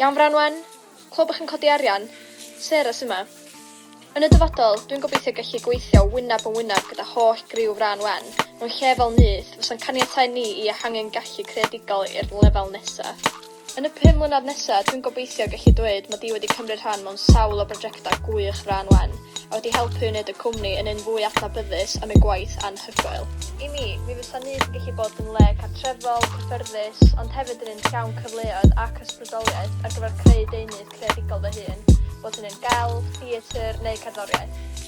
Iawn Frân Wen? Clywed bo' chi'n codi arian? Sarah sy 'ma. Yn y dyfodol, dwi'n gobeithio gallu gweithio wyneb yn wyneb gyda holl griw Frân Wen, mewn lle fel Nyth, fysa'n caniatáu ni i ehangu'n gallu creadigol i'r lefel nesa. Yn y 5 mlynedd nesa, dwi'n gobeithio gallu dweud mod i wedi cymryd rhan mewn sawl o brojectau gwych Frân Wen, a wedi helpu i wneud y cwmni yn un fwy adnabyddus am ei gwaith anhygoel. I mi, mi fysa Nyth yn gallu bod yn le cartrefol, cyffyrddus, ond hefyd yn un llawn cyfleoedd ac ysbrydoliaeth ar gyfer creu deunydd creadigol fy hun, bod hynny'n gelf, theatr neu cerddoriaeth.